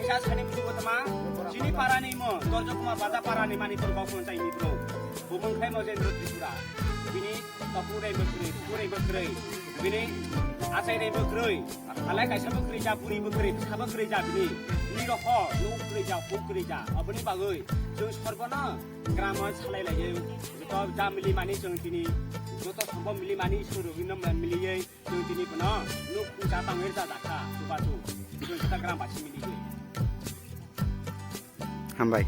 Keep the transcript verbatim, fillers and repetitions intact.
Kha sani musugo tama, chini parani mo, Dorjo Kumar Baja parani mani tor kok phone chai ni bro. Bumung khai mo Jendro Tripura. Bini topu rei bwkrwi, topu rei bwkrwi. Bini achai rei bwkrwi. Alai kaisa bwkrwi ja, buri bwkrwi, bwsa bwkrwi ja bini. Ni rokho, nuk kwrwi ja, huk kwrwi ja. Aboni bagwi, chwng sorbono gramo salai lai. Joto ja mili mani chwng tini, joto sombo mili mani chwng rwgwino mili ye. Chwng tini bono nuk ja tangwi rwja jakha, chubachu. Chwng khe ta gram basi mili gwi. Hambai.